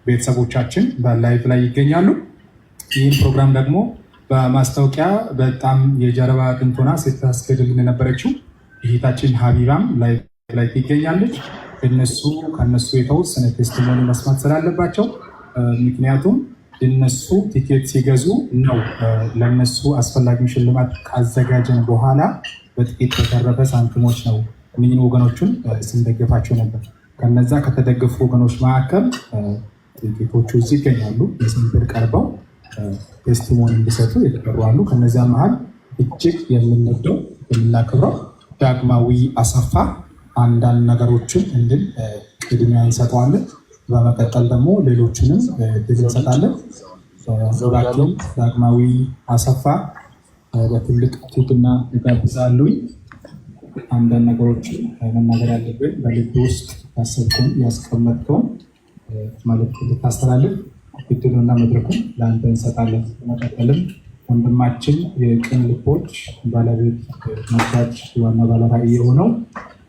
ቤተሰቦቻችን በ live ላይ ይገኛሉ። ይህን ፕሮግራም ደግሞ በማስታወቂያ በጣም የጀርባ አጥንት ሆና ስታስኬድልን የነበረችው እህታችን ሀቢባም live ላይ ትገኛለች። እነሱ ከነሱ የተወሰነ testimony መስማት ስላለባቸው፣ ምክንያቱም እነሱ ቲኬት ሲገዙ ነው ለነሱ አስፈላጊውን ሽልማት ካዘጋጀን በኋላ በጥቂት በተረፈ ሳንቲሞች ነው እነኝን ወገኖቹን ስንደግፋቸው ነበር። ከነዛ ከተደገፉ ወገኖች መካከል ጥቂቶቹ እዚህ ይገኛሉ። የ sample ቀርበው testimony እንዲሰጡ የተጠሩ አሉ። ከነዚያ መሀል እጅግ የምንወደው የምናከብረው ዳግማዊ አሰፋ አንዳንድ ነገሮችን እንድል ቅድሚያ እንሰጠዋለን። በመቀጠል ደግሞ ሌሎችንም እድል እንሰጣለን። ዞራቸው ዳግማዊ አሰፋ በትልቅ ትህትና እጋብዛለሁኝ። አንዳንድ ነገሮችን መናገር ያለብን በልብ ውስጥ ያሰብከውን ያስቀመጥከውን መልዕክት እንድታስተላልፍ እድሉና መድረኩን ለአንተ እንሰጣለን። በመቀጠልም ወንድማችን የቅን ልቦች ባለቤት መስራች ዋና ባለራዕይ የሆነው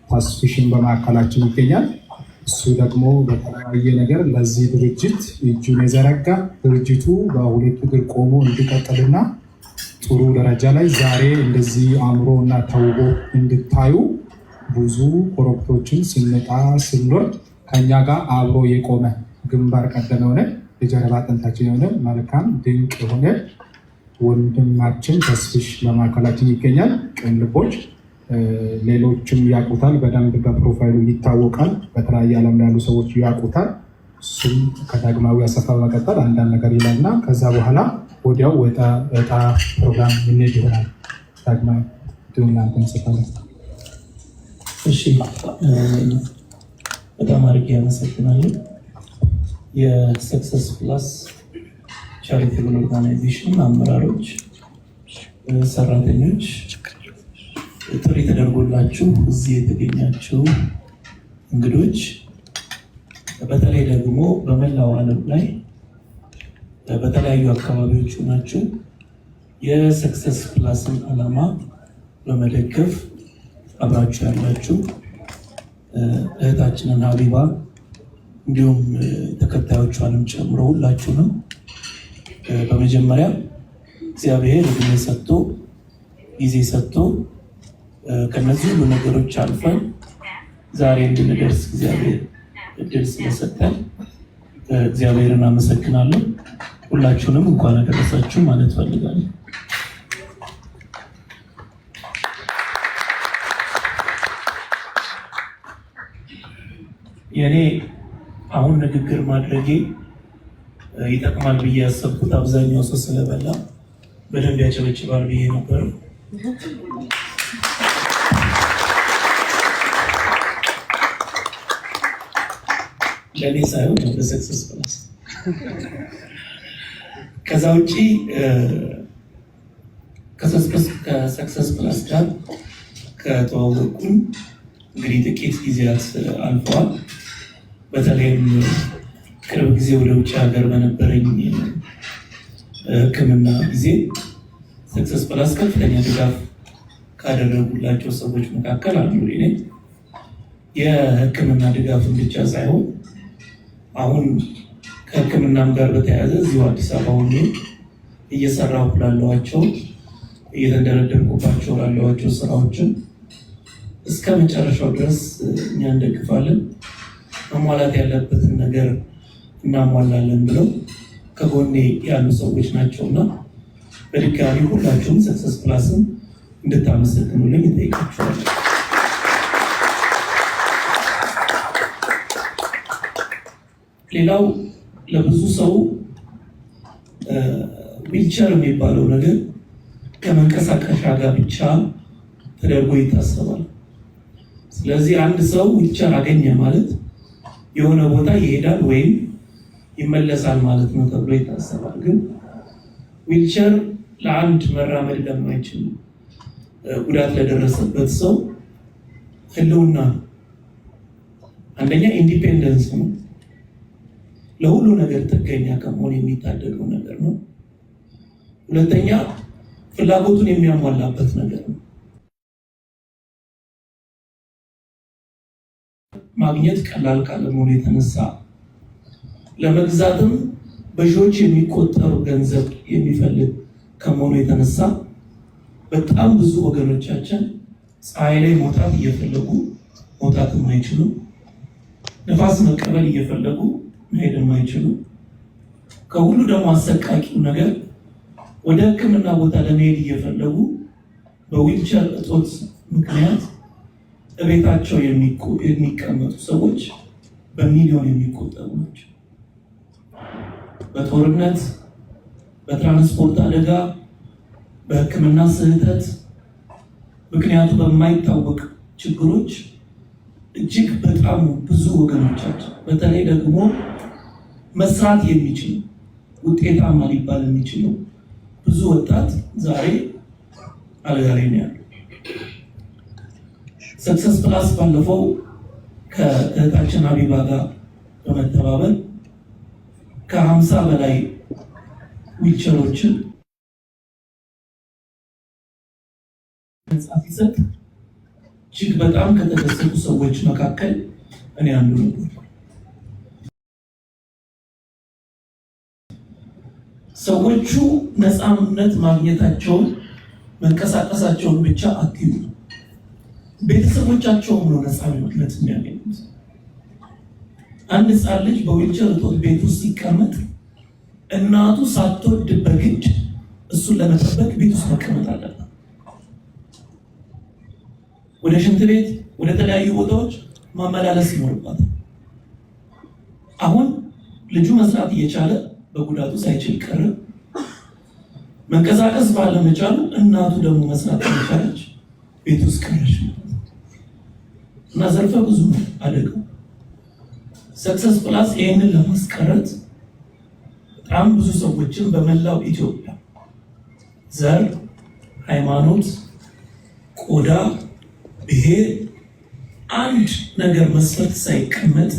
ታስፊሽን በማዕከላችን ይገኛል። እሱ ደግሞ በተለያየ ነገር ለዚህ ድርጅት እጁን የዘረጋ፣ ድርጅቱ በሁለት እግር ቆሞ እንዲቀጥልና ጥሩ ደረጃ ላይ ዛሬ እንደዚህ አእምሮ እና ተውቦ እንድታዩ ብዙ ኮረብቶችን ስንጣ ስንወርድ ከኛ ጋር አብሮ የቆመ ግንባር ቀደም የሆነ የጀርባ አጥንታችን የሆነ መልካም ድንቅ የሆነ ወንድማችን ተስፍሽ በማዕከላችን ይገኛል። ቅን ልቦች ሌሎችም ያውቁታል፣ በደንብ በ profile ኡ ይታወቃል። በተለያየ ዓለም ላይ ያሉ ሰዎች ያውቁታል። እሱም ከዳግማዊ አሰፋ በመቀጠል አንዳንድ ነገር ይላል እና ከዛ በኋላ ወዲያው እጣ ፕሮግራም የምንሄድ ይሆናል። ዳግማዊ፣ ለአንተ እንሰጣለን። እሺ፣ በጣም አድርጌ አመሰግናለሁ። የ Success Plus Charitable Organization አመራሮች፣ ሰራተኞች፣ ጥሪ ተደርጎላችሁ እዚህ የተገኛችሁ እንግዶች፣ በተለይ ደግሞ በመላው ዓለም ላይ በተለያዩ አካባቢዎች ሆናችሁ የ Success Plus ን ዓላማ በመደገፍ አብራችሁ ያላችሁ እህታችንን ሀቢባ እንዲሁም ተከታዮቿንም ጨምሮ ሁላችሁንም በመጀመሪያ እግዚአብሔር እድሜ ሰጥቶ ጊዜ ሰጥቶ ከነዚህ ሁሉ ነገሮች አልፈን ዛሬ እንድንደርስ እግዚአብሔር እድል ስለሰጠን እግዚአብሔርን አመሰግናለሁ። ሁላችሁንም እንኳን አደረሳችሁ ማለት ፈልጋለሁ። የእኔ አሁን ንግግር ማድረጌ ይጠቅማል ብዬ ያሰብኩት አብዛኛው ሰው ስለበላ በደንብ ያጨበጭባል ብዬ ነበር። ለእኔ ሳይሆን ለ Success Plus። ከዛ ውጭ ከ Success Plus ጋር ከተዋወቅኩኝ እንግዲህ ጥቂት ጊዜያት አልፈዋል። በተለይም ቅርብ ጊዜ ወደ ውጭ ሀገር በነበረኝ ሕክምና ጊዜ Success Plus ከፍተኛ ድጋፍ ካደረጉላቸው ሰዎች መካከል አንዱ ነኝ። የሕክምና ድጋፍን ብቻ ሳይሆን አሁን ከሕክምናም ጋር በተያያዘ እዚሁ አዲስ አበባ ሆኜ እየሰራሁ ላለኋቸው፣ እየተንደረደርኩባቸው ላለኋቸው ስራዎችን እስከ መጨረሻው ድረስ እኛ እንደግፋለን፣ መሟላት ያለበትን ነገር እናሟላለን ብለው ከጎኔ ያሉ ሰዎች ናቸው እና በድጋሚ ሁላችሁም Success Plus ን እንድታመሰግኑልኝ እጠይቃችኋለሁ። ሌላው ለብዙ ሰው ዊልቸር የሚባለው ነገር ከመንቀሳቀሻ ጋር ብቻ ተደርጎ ይታሰባል። ስለዚህ አንድ ሰው ዊልቸር አገኘ ማለት የሆነ ቦታ ይሄዳል ወይም ይመለሳል ማለት ነው ተብሎ ይታሰባል። ግን ዊልቸር ለአንድ መራመድ ለማይችል፣ ጉዳት ለደረሰበት ሰው ህልውና ነው። አንደኛ independence ነው። ለሁሉ ነገር ጥገኛ ከመሆን የሚታደገው ነገር ነው። ሁለተኛ ፍላጎቱን የሚያሟላበት ነገር ነው። ማግኘት ቀላል ካለመሆኑ የተነሳ ለመግዛትም በሺዎች የሚቆጠሩ ገንዘብ የሚፈልግ ከመሆኑ የተነሳ በጣም ብዙ ወገኖቻችን ፀሐይ ላይ መውጣት እየፈለጉ መውጣት የማይችሉ፣ ንፋስ መቀበል እየፈለጉ መሄድ የማይችሉ፣ ከሁሉ ደግሞ አሰቃቂው ነገር ወደ ሕክምና ቦታ ለመሄድ እየፈለጉ በዊልቸር እጦት ምክንያት እቤታቸው የሚቀመጡ ሰዎች በሚሊዮን የሚቆጠሩ ናቸው። በጦርነት፣ በትራንስፖርት አደጋ፣ በሕክምና ስህተት ምክንያቱ በማይታወቅ ችግሮች እጅግ በጣም ብዙ ወገኖቻችን፣ በተለይ ደግሞ መስራት የሚችሉ፣ ውጤታማ ሊባል የሚችለው ብዙ ወጣት ዛሬ አልጋ ላይ ነው ያለው። ሰክሰስ ፕላስ ባለፈው ከእህታችን ሀቢባ ጋር በመተባበር ከ50 በላይ ዊልቸሮችን ነፃ ሲሰጥ እጅግ በጣም ከተደሰቱ ሰዎች መካከል እኔ አንዱ ነበር። ሰዎቹ ነፃነት ማግኘታቸውን፣ መንቀሳቀሳቸውን ብቻ አትዩ፣ ቤተሰቦቻቸውም ነው ነፃነት የሚያገኙት። አንድ ህፃን ልጅ በዊልቸር እጦት ቤት ውስጥ ሲቀመጥ እናቱ ሳትወድ በግድ እሱን ለመጠበቅ ቤት ውስጥ መቀመጥ አለባት። ወደ ሽንት ቤት፣ ወደ ተለያዩ ቦታዎች ማመላለስ ይኖርባታል። አሁን ልጁ መስራት እየቻለ በጉዳቱ ሳይችል ቀረ። መንቀሳቀስ ባለመቻሉ እናቱ ደግሞ መስራት እየቻለች ቤት ውስጥ ቀረች እና ዘርፈ ብዙ ነው አደጋው። ሰክሰስ ፕላስ ይህንን ለማስቀረት በጣም ብዙ ሰዎችን በመላው ኢትዮጵያ ዘር፣ ሃይማኖት፣ ቆዳ፣ ብሔር አንድ ነገር መስፈርት ሳይቀመጥ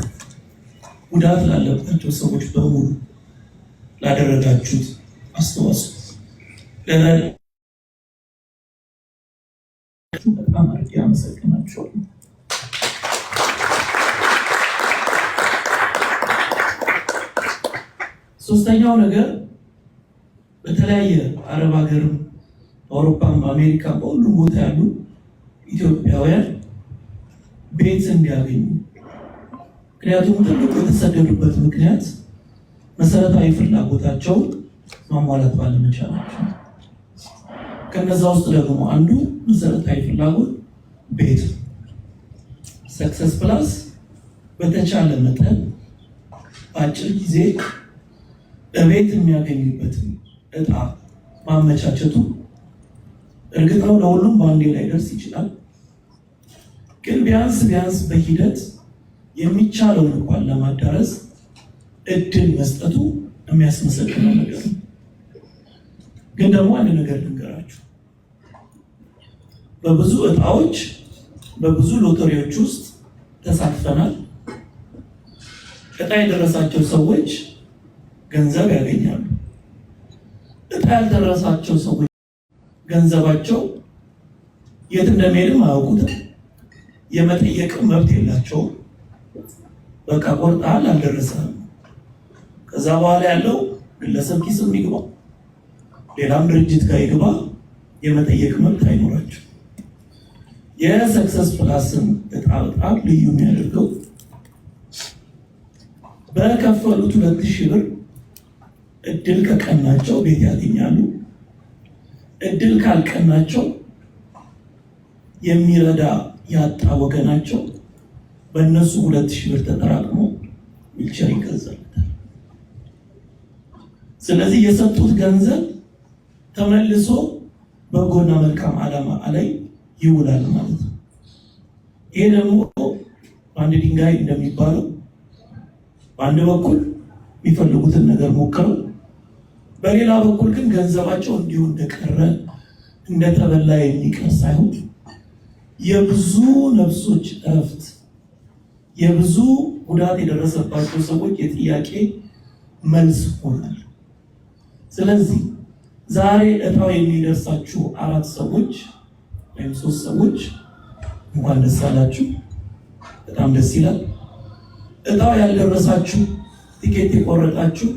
ጉዳት ላለባቸው ሰዎች በሙሉ ላደረጋችሁት አስተዋጽኦ በጣም አድርጌ አመሰግናችኋለሁ። ሶስተኛው ነገር በተለያየ አረብ ሀገርም፣ በአውሮፓም፣ በአሜሪካም በሁሉም ቦታ ያሉ ኢትዮጵያውያን ቤት እንዲያገኙ፣ ምክንያቱም ትልቁ የተሰደዱበት ምክንያት መሰረታዊ ፍላጎታቸውን ማሟላት ባለመቻላቸው፣ ከነዛ ውስጥ ደግሞ አንዱ መሰረታዊ ፍላጎት ቤት። ሰክሰስ ፕላስ በተቻለ መጠን በአጭር ጊዜ እቤት የሚያገኙበትን እጣ ማመቻቸቱ፣ እርግጥ ነው ለሁሉም በአንዴ ላይደርስ ይችላል። ግን ቢያንስ ቢያንስ በሂደት የሚቻለውን እንኳን ለማዳረስ እድል መስጠቱ የሚያስመሰግነው ነገር ነው። ግን ደግሞ አንድ ነገር ልንገራችሁ። በብዙ እጣዎች፣ በብዙ ሎተሪዎች ውስጥ ተሳትፈናል። እጣ የደረሳቸው ሰዎች ገንዘብ ያገኛሉ። እጣ ያልደረሳቸው ሰዎች ገንዘባቸው የት እንደሚሄድም አያውቁትም። የመጠየቅም መብት የላቸውም። በቃ ቆርጠሃል፣ አልደረሰህም። ከዛ በኋላ ያለው ግለሰብ ኪስም ይግባ፣ ሌላም ድርጅት ጋር ይግባ፣ የመጠየቅ መብት አይኖራቸው። የሰክሰስ ፕላስን እጣ በጣም ልዩ የሚያደርገው በከፈሉት 2000 ብር እድል ከቀናቸው ቤት ያገኛሉ። እድል ካልቀናቸው የሚረዳ ያጣ ወገናቸው በእነሱ 2000 ብር ተጠራቅሞ ዊልቸር ይገዛለታል። ስለዚህ የሰጡት ገንዘብ ተመልሶ በጎና መልካም ዓላማ ላይ ይውላል ማለት ነው። ይሄ ደግሞ በአንድ ድንጋይ እንደሚባለው በአንድ በኩል የሚፈልጉትን ነገር ሞክረው በሌላ በኩል ግን ገንዘባቸው እንዲሁ እንደቀረ፣ እንደተበላ የሚቀር ሳይሆን የብዙ ነፍሶች እረፍት፣ የብዙ ጉዳት የደረሰባቸው ሰዎች የጥያቄ መልስ ሆናል። ስለዚህ ዛሬ እጣው የሚደርሳችሁ አራት ሰዎች ወይም ሶስት ሰዎች እንኳን ደስ አላችሁ። በጣም ደስ ይላል። እጣው ያልደረሳችሁ ቲኬት የቆረጣችሁ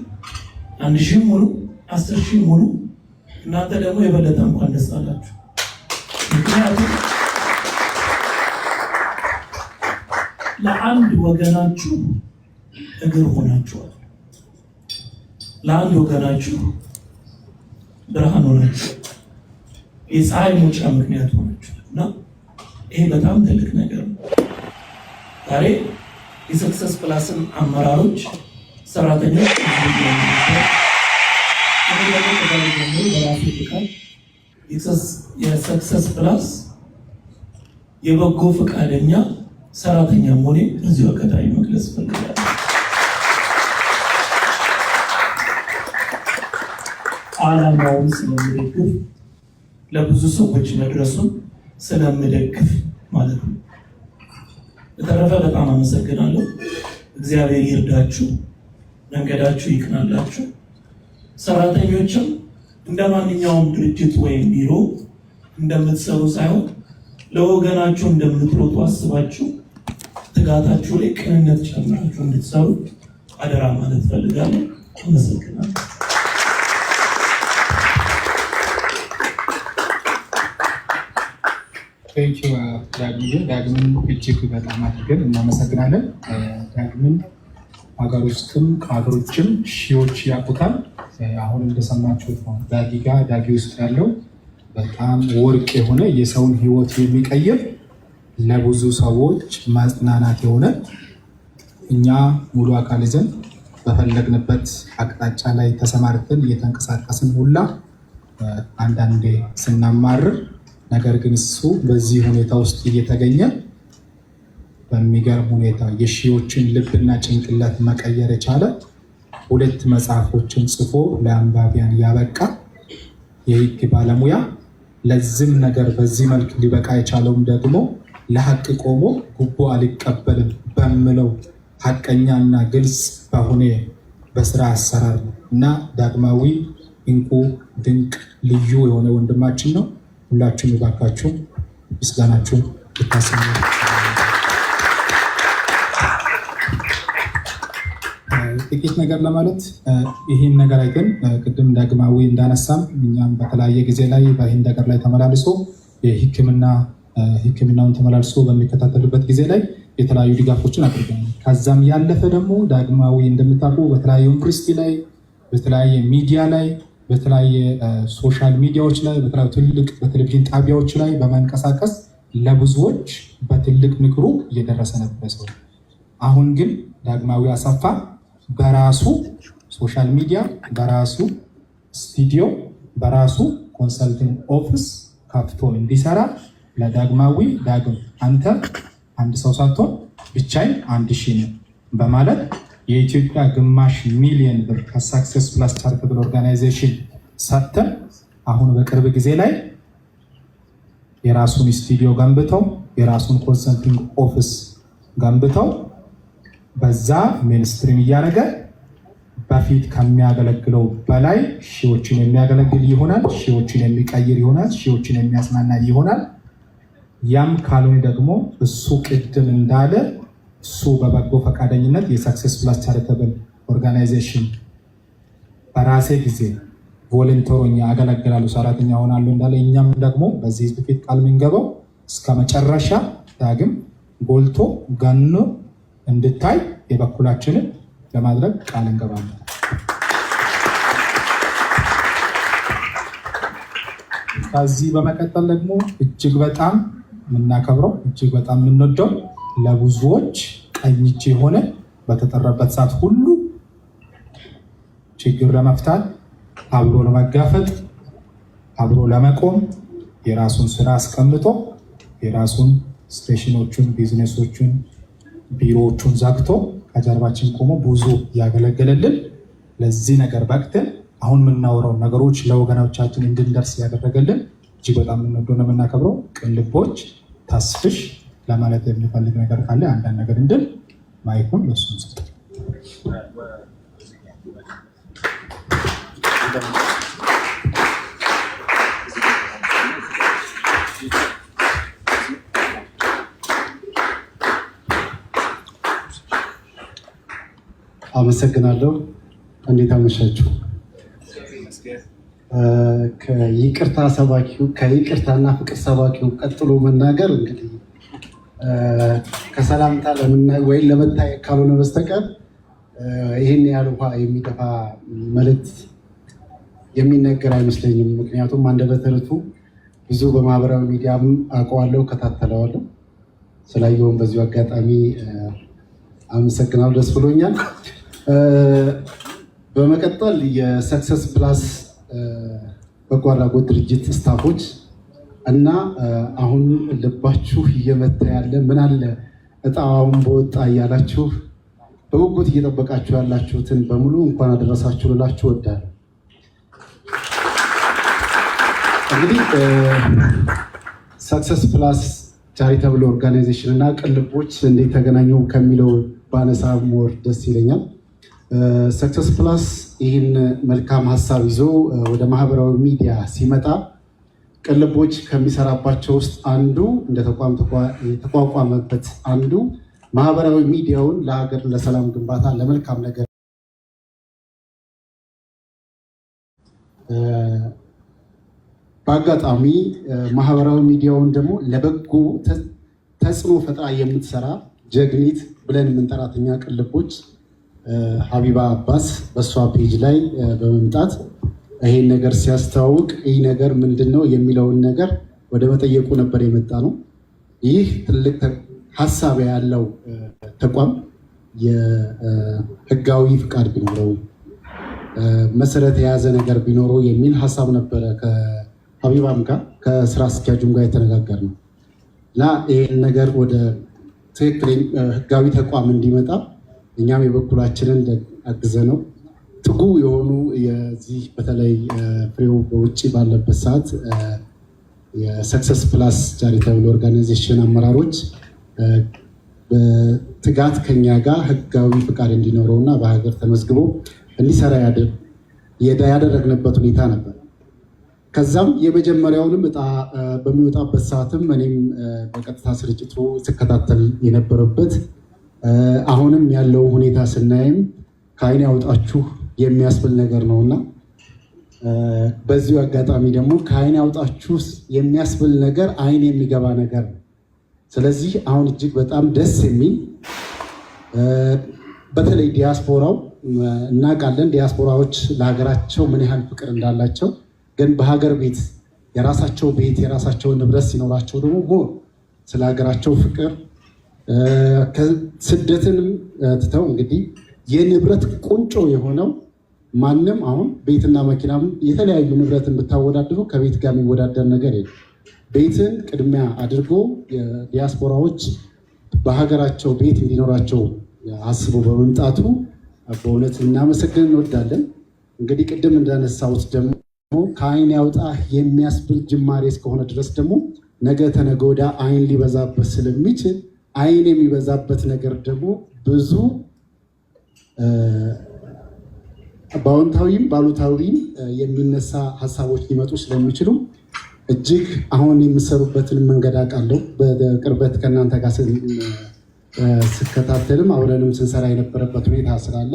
1,000 ሙሉ 10,000 ሙሉ እናንተ ደግሞ የበለጠ እንኳን ደስ አላችሁ። ምክንያቱም ለአንድ ወገናችሁ እግር ሆናችኋል። ለአንድ ወገናችሁ ብርሃን ሆናችሁ የፀሐይ መውጫ ምክንያት ሆናችኋል እና ይሄ በጣም ትልቅ ነገር ነው። ዛሬ የ Success Plus ን አመራሮች፣ ሰራተኞች በራሴ ፍቃድ የ Success Plus የበጎ ፈቃደኛ ሰራተኛ መሆኔን በዚሁ አጋጣሚ መግለጽ እፈልጋለሁ። ዓላማውን ስለምደግፍ ለብዙ ሰዎች መድረሱን ስለምደግፍ ማለት ነው። በተረፈ በጣም አመሰግናለሁ። እግዚአብሔር ይርዳችሁ፣ መንገዳችሁ ይቅናላችሁ። ሰራተኞችም እንደ ማንኛውም ድርጅት ወይም ቢሮ እንደምትሰሩ ሳይሆን ለወገናችሁ እንደምትሮጡ አስባችሁ ትጋታችሁ ላይ ቅንነት ጨምራችሁ እንድትሰሩ አደራ ማለት ፈልጋለሁ። አመሰግናለሁ። Thank you ዳግምዬ። ዳግምን እጅግ በጣም አድርገን እናመሰግናለን። ዳግምን ሀገር ውስጥም ከሀገር ውጭም ሺዎች ያውቁታል። አሁን እንደሰማችሁት ነው። ዳጊ ጋ ዳጊ ውስጥ ያለው በጣም ወርቅ የሆነ የሰውን ሕይወት የሚቀይር ለብዙ ሰዎች ማጽናናት የሆነ እኛ ሙሉ አካል ይዘን በፈለግንበት አቅጣጫ ላይ ተሰማርተን እየተንቀሳቀስን ሁላ አንዳንዴ ስናማርር፣ ነገር ግን እሱ በዚህ ሁኔታ ውስጥ እየተገኘ በሚገርም ሁኔታ የሺዎችን ልብና ጭንቅላት መቀየር የቻለ፣ ሁለት መጽሐፎችን ጽፎ ለአንባቢያን ያበቃ የህግ ባለሙያ፣ ለዚህም ነገር በዚህ መልክ ሊበቃ የቻለውም ደግሞ ለሀቅ ቆሞ ጉቦ አልቀበልም በምለው ሀቀኛና ግልጽ በሆነ በስራ አሰራር ነው እና ዳግማዊ እንቁ ድንቅ ልዩ የሆነ ወንድማችን ነው። ሁላችሁም እባካችሁ ምስጋናችሁ ብታሰሙ። ጥቂት ነገር ለማለት ይህን ነገር አይተን ቅድም ዳግማዊ እንዳነሳም እኛም በተለያየ ጊዜ ላይ በህንድ ሀገር ላይ ተመላልሶ የሕክምና ሕክምናውን ተመላልሶ በሚከታተልበት ጊዜ ላይ የተለያዩ ድጋፎችን አድርገናል። ከዛም ያለፈ ደግሞ ዳግማዊ እንደምታውቁ በተለያየ ዩኒቨርሲቲ ላይ፣ በተለያየ ሚዲያ ላይ፣ በተለያየ social ሚዲያዎች ላይ፣ በተለያዩ ትልቅ በቴሌቪዥን ጣቢያዎች ላይ በመንቀሳቀስ ለብዙዎች በትልቅ ምክሩ እየደረሰ ነበረ ሰው። አሁን ግን ዳግማዊ አሰፋ በራሱ social media፣ በራሱ ስቱዲዮ፣ በራሱ consulting office ከፍቶ እንዲሰራ ለዳግማዊ ዳግም አንተ አንድ ሰው ሳትሆን ብቻዬን 1,000 ነው በማለት የኢትዮጵያ 0.5 ሚሊዮን ብር ከ Success Plus Charitable Organization ሰጥተን አሁን በቅርብ ጊዜ ላይ የራሱን ስቱዲዮ ገንብተው የራሱን consulting office ገንብተው በዛ mainstream እያደረገ በፊት ከሚያገለግለው በላይ ሺዎችን የሚያገለግል ይሆናል። ሺዎችን የሚቀይር ይሆናል። ሺዎችን የሚያጽናና ይሆናል። ያም ካልሆነ ደግሞ እሱ ቅድም እንዳለ እሱ በበጎ ፈቃደኝነት የ Success Plus Charitable Organization በራሴ ጊዜ volunteer ሆኜ አገለግላለሁ፣ ሰራተኛ ሆናለሁ እንዳለ እኛም ደግሞ በዚህ ህዝብ ፊት ቃል የምንገባው እስከ መጨረሻ ዳግም ጎልቶ ገኖ እንድታይ የበኩላችንን ለማድረግ ቃል እንገባለን። ከዚህ በመቀጠል ደግሞ እጅግ በጣም የምናከብረው፣ እጅግ በጣም የምንወደው፣ ለብዙዎች ቀኝ እጅ የሆነ፣ በተጠራበት ሰዓት ሁሉ ችግር ለመፍታት፣ አብሮ ለመጋፈጥ፣ አብሮ ለመቆም የራሱን ስራ አስቀምጦ የራሱን station ኦቹን፣ ቢዝነሶቹን፣ ቢሮዎቹን ዘግቶ ከጀርባችን ቆሞ ብዙ እያገለገለልን ለዚህ ነገር በቅተን አሁን የምናወራው ነገሮች ለወገኖቻችን እንድንደርስ ያደረገልን እጅግ በጣም የምንወደው የምናከብረው ቅን ልቦች ተስፍሽ ለማለት የሚፈልግ ነገር ካለ አንዳንድ ነገር እንድል mic ኡን ለሱ እንስጥ። አመሰግናለሁ። እንዴት አመሻችሁ? ከይቅርታ ሰባኪው፣ ከይቅርታና ፍቅር ሰባኪው ቀጥሎ መናገር እንግዲህ ከሰላምታ ወይም ለመታየት ካልሆነ በስተቀር ይህን ያህል ውሃ የሚደፋ መልእክት የሚነገር አይመስለኝም። ምክንያቱም አንደበተ ርቱዕ ብዙ በማህበራዊ ሚዲያም አውቀዋለሁ፣ እከታተለዋለሁ። ስላየውን በዚሁ አጋጣሚ አመሰግናለሁ፣ ደስ ብሎኛል። በመቀጠል የ Success Plus በጎ አድራጎት ድርጅት staff ኦች እና አሁን ልባችሁ እየመታ ያለ፣ ምን አለ እጣውን በወጣ እያላችሁ በጉጉት እየጠበቃችሁ ያላችሁትን በሙሉ እንኳን አደረሳችሁ ልላችሁ እወዳለሁ። እንግዲህ Success Plus Charitable Organization እና ቅልቦች እንዴት ተገናኙ ከሚለው ባነሳ more ደስ ይለኛል። Success Plus ይህን መልካም ሀሳብ ይዞ ወደ ማህበራዊ ሚዲያ ሲመጣ ቅልቦች ከሚሰራባቸው ውስጥ አንዱ፣ እንደ ተቋም የተቋቋመበት አንዱ ማህበራዊ ሚዲያውን ለሀገር፣ ለሰላም ግንባታ፣ ለመልካም ነገር፣ በአጋጣሚ ማህበራዊ ሚዲያውን ደግሞ ለበጎ ተጽዕኖ ፈጥራ የምትሰራ ጀግኒት ብለን የምንጠራት እኛ ቅልቦች ሀቢባ አባስ በእሷ page ላይ በመምጣት ይሄን ነገር ሲያስተዋውቅ ይህ ነገር ምንድን ነው የሚለውን ነገር ወደ መጠየቁ ነበር የመጣነው። ይህ ትልቅ ሀሳብ ያለው ተቋም የህጋዊ ፍቃድ ቢኖረው፣ መሰረት የያዘ ነገር ቢኖረው የሚል ሀሳብ ነበረ ከሀቢባም ጋር ከስራ አስኪያጁም ጋር የተነጋገርነው። እና ይህን ነገር ወደ ትክክለኛ ህጋዊ ተቋም እንዲመጣ እኛም የበኩላችንን አግዘነው ትጉ የሆኑ የዚህ በተለይ ፍሬው በውጭ ባለበት ሰዓት የ Success Plus Charitable Organization አመራሮች በትጋት ከኛ ጋር ህጋዊ ፍቃድ እንዲኖረው እና በሀገር ተመዝግቦ እንዲሰራ ያደረግንበት ሁኔታ ነበር። ከዛም የመጀመሪያውንም እጣ በሚወጣበት ሰዓትም እኔም በቀጥታ ስርጭቱ ስከታተል የነበረበት፣ አሁንም ያለው ሁኔታ ስናይም ከአይን ያውጣችሁ የሚያስብል ነገር ነው። እና በዚሁ አጋጣሚ ደግሞ ከአይን ያውጣችሁ የሚያስብል ነገር አይን የሚገባ ነገር ነው። ስለዚህ አሁን እጅግ በጣም ደስ የሚል፣ በተለይ ዲያስፖራው፣ እናውቃለን ዲያስፖራዎች ለሀገራቸው ምን ያህል ፍቅር እንዳላቸው፣ ግን በሀገር ቤት የራሳቸው ቤት፣ የራሳቸው ንብረት ሲኖራቸው ደግሞ more ስለ ሀገራቸው ፍቅር ስደትንም ትተው፣ እንግዲህ የንብረት ቁንጮ የሆነው ማንም አሁን ቤትና መኪናም የተለያዩ ንብረትን ብታወዳድሩ ከቤት ጋር የሚወዳደር ነገር የለም። ቤትን ቅድሚያ አድርጎ ዲያስፖራዎች በሀገራቸው ቤት እንዲኖራቸው አስቦ በመምጣቱ በእውነት እናመሰግን እንወዳለን። እንግዲህ ቅድም እንዳነሳሁት ደግሞ ከአይን ያውጣህ የሚያስብል ጅማሬ እስከሆነ ድረስ ደግሞ ነገ ተነገ ወዲያ አይን ሊበዛበት ስለሚችል፣ አይን የሚበዛበት ነገር ደግሞ ብዙ በአዎንታዊም በአሉታዊም የሚነሳ ሀሳቦች ሊመጡ ስለሚችሉ እጅግ አሁን የምሰሩበትን መንገድ አውቃለሁ። በቅርበት ከእናንተ ጋር ስከታተልም አብረንም ስንሰራ የነበረበት ሁኔታ ስላለ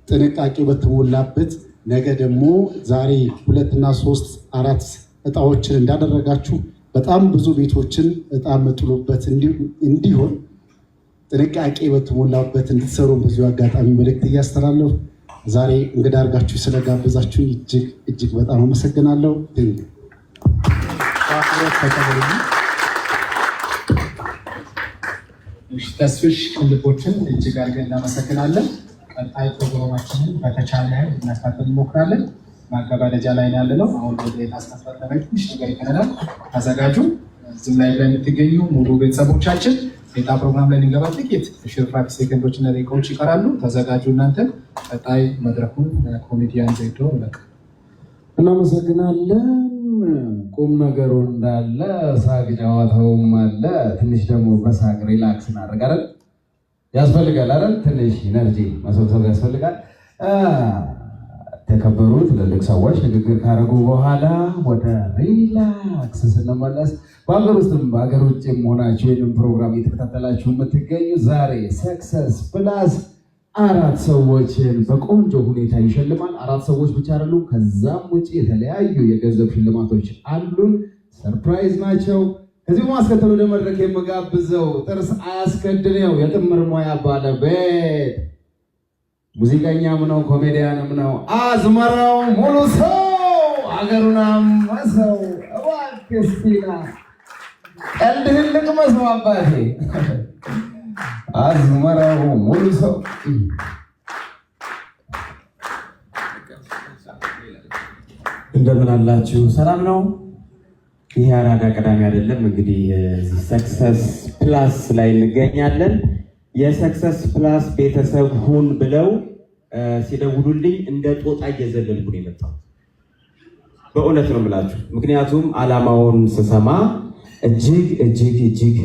ጥንቃቄ በተሞላበት፣ ነገ ደግሞ ዛሬ ሁለትና ሶስት አራት እጣዎችን እንዳደረጋችሁ በጣም ብዙ ቤቶችን እጣ የምጥሉበት እንዲሆን ጥንቃቄ በተሞላበት እንድትሰሩ በዚሁ አጋጣሚ መልእክት እያስተላለፍኩ ዛሬ እንግዳ አድርጋችሁ ስለጋበዛችሁ እጅግ እጅግ በጣም አመሰግናለሁ። በአክብሮት ተቀበሉልኝ። ተስፍሽ ቅልቦችን እጅግ አድርገን እናመሰግናለን። ቀጣይ ፕሮግራማችንን በተቻለ ያህል ልናስተካክል እንሞክራለን። ማገባደጃ ላይ ያለ ነው። አሁን ወደ ዕጣ ስነስርዓት ለመሄድ ትንሽ ነገር ይቀረናል። ተዘጋጁ። እዚህም ላይ የምትገኙ ሙሉ ቤተሰቦቻችን የዕጣ ፕሮግራም ላይ ልንገባ ጥቂት ሽርፍራፊ ሴከንዶች እና ደቂቃዎች ይቀራሉ። ተዘጋጁ። እናንተን ቀጣይ መድረኩን ኮሜዲያን ዘይዶ ለቅ እናመሰግናለን። ቁም ነገሩ እንዳለ ሳቅ ጨዋታውም አለ። ትንሽ ደግሞ በሳቅ relax እናደርግ አይደል? ያስፈልጋል አይደል? ትንሽ energy መሰብሰብ ያስፈልጋል። የተከበሩ ትልልቅ ሰዎች ንግግር ካደረጉ በኋላ ወደ relax ስንመለስ በሀገር ውስጥም በሀገር ውጭም ሆናችሁ ይህንን ፕሮግራም እየተከታተላችሁ የምትገኙ ዛሬ Success Plus አራት ሰዎችን በቆንጆ ሁኔታ ይሸልማል። አራት ሰዎች ብቻ አይደሉም፣ ከዛም ውጭ የተለያዩ የገንዘብ ሽልማቶች አሉን። Surprise ናቸው። ከዚህ በማስከተል ወደ መድረክ የምጋብዘው ጥርስ አያስከድነው የጥምር ሙያ ባለቤት ሙዚቀኛም ነው ኮሜዲያንም ነው፣ አዝመራው ሙሉ ሰው አገሩን አመሰው። እባክህ እስቲ ና ቀልድህን ልቅመሰው አባቴ። አዝመራው ሙሉ ሰው። እንደምን አላችሁ? ሰላም ነው። ይሄ አራዳ ቀዳሚ አይደለም። እንግዲህ Success Plus ላይ እንገኛለን። የ Success Plus ቤተሰብ ሁን ብለው ሲደውሉልኝ እንደ ጦጣ እየዘለልኩ ነው የመጣሁት። በእውነት ነው የምላችሁ። ምክንያቱም ዓላማውን ስሰማ እጅግ እጅግ እጅግ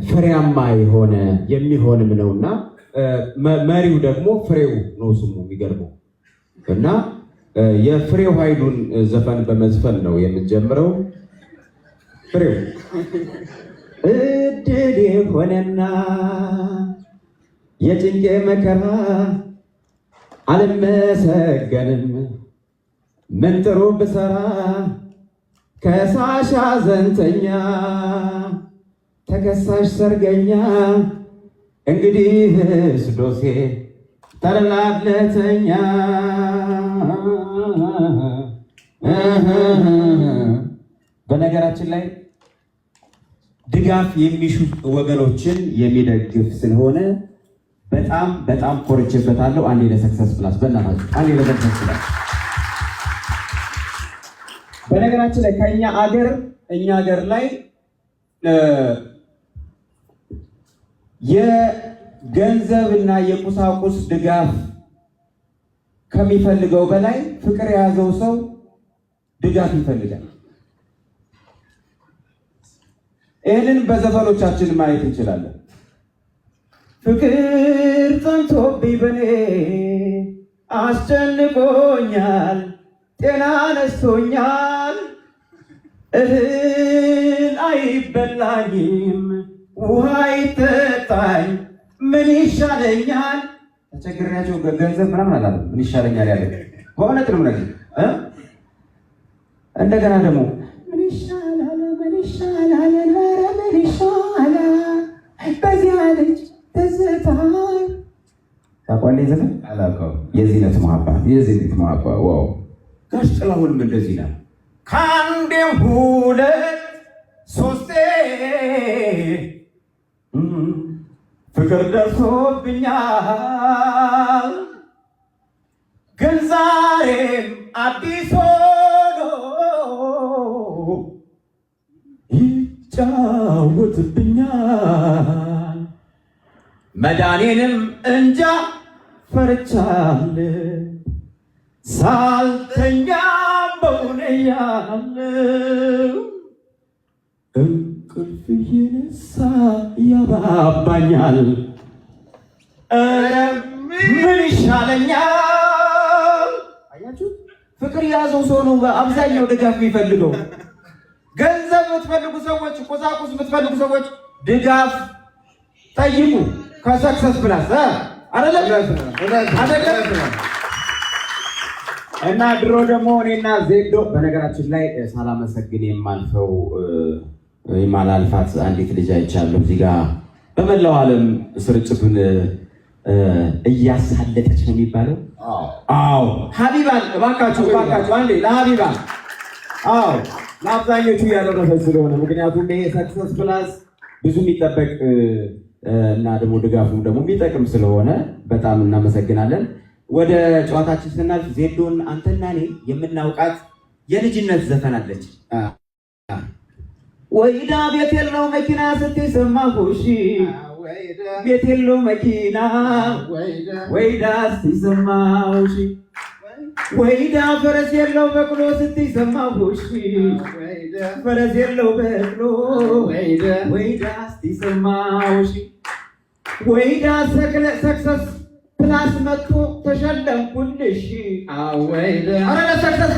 ፍሬያማ የሆነ የሚሆንም ነውና መሪው ደግሞ ፍሬው ነው ስሙ፣ የሚገርመው እና የፍሬው ኃይሉን ዘፈን በመዝፈን ነው የምንጀምረው። ፍሬው እድል የሆነና የጭንቄ መከራ አልመሰገንም ምን ጥሩ ብሰራ ከሳሽ ሐዘንተኛ ተከሳሽ ሰርገኛ እንግዲህስ ዶሴ ተላለተኛ። በነገራችን ላይ ድጋፍ የሚሹ ወገኖችን የሚደግፍ ስለሆነ በጣም በጣም ኮርቼበታለሁ። አንዴ ለ Success Plus በእናታችሁ፣ አንዴ ለ Success Plus። በነገራችን ላይ ከኛ አገር እኛ አገር ላይ የገንዘብና የቁሳቁስ ድጋፍ ከሚፈልገው በላይ ፍቅር የያዘው ሰው ድጋፍ ይፈልጋል። ይህንን በዘፈኖቻችን ማየት እንችላለን። ፍቅር ጸንቶብኝ በኔ አስጨንቆኛል፣ ጤና ነስቶኛል፣ እህል አይበላኝም፣ ውሃ አይጠጣኝ፣ ምን ይሻለኛል? ተቸግሬያቸው ገንዘብ ምናምን አላለም። ምን ይሻለኛል ያለ በእውነት ነው ነገር። እንደገና ደግሞ ምን ይሻላል፣ ምን ይሻላል፣ ኧረ ምን ይሻላል በዚያ ልጅ ትዝታ። ታውቀዋለህ? ዘፈን አላውቀውም። የዚህነት መሀባ። የዚህነት መሀባ፣ wow። ጋሽ ጥላሁንም እንደዚህ ይላል። ከአንዴም ሁለት ሶስቴ ፍቅር ደርሶብኛል፣ ግን ዛሬም አዲስ ሆኖ ይጫወትብኛል። መዳኔንም እንጃ ፈርቻለሁ፣ ሳልተኛም በውኔ ያለው እንቅልፍ እየነሳ ያባባኛል። ኧረ ምን ይሻለኛል? አያችሁ፣ ፍቅር የያዘው ሰው ነው አብዛኛው ድጋፍ የሚፈልገው። ገንዘብ የምትፈልጉ ሰዎች፣ ቁሳቁስ የምትፈልጉ ሰዎች ድጋፍ ጠይቁ ከ Success Plus። አይደለም አይደለም? እና ድሮ ደግሞ እኔና ዜዶ፣ በነገራችን ላይ ሳላመሰግን የማልፈው የማላልፋት አንዲት ልጅ አይቻለሁ። እዚህ ጋር በመላው ዓለም ስርጭቱን እያሳለጠች ነው የሚባለው። አዎ፣ ሀቢባን እባካችሁ እባካችሁ አንዴ ለሀቢባ። አዎ፣ ለአብዛኞቹ እያደረሰች ስለሆነ፣ ምክንያቱም ይሄ Success Plus ብዙ የሚጠበቅ እና ደግሞ ድጋፉም ደግሞ የሚጠቅም ስለሆነ በጣም እናመሰግናለን። ወደ ጨዋታችን ስናልፍ ዜዶን አንተና እኔ የምናውቃት የልጅነት ዘፈን አለች። ወይዳ ቤት የለው መኪና ስትይ ሰማሁሽ፣ ቤት የለው መኪና ወይዳ ስትይ ሰማሁሽ፣ ወይዳ ፈረስ የለው በቅሎ ስትይ ሰማሁሽ፣ ፈረስ የለው በቅሎ ወይዳ ስትይ ሰማሁሽ፣ ወይዳ Success Plus መጥቶ ተሸለምኩልሽ። ኧረ ለ Success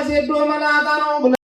ዜዶ መላጣ ነው።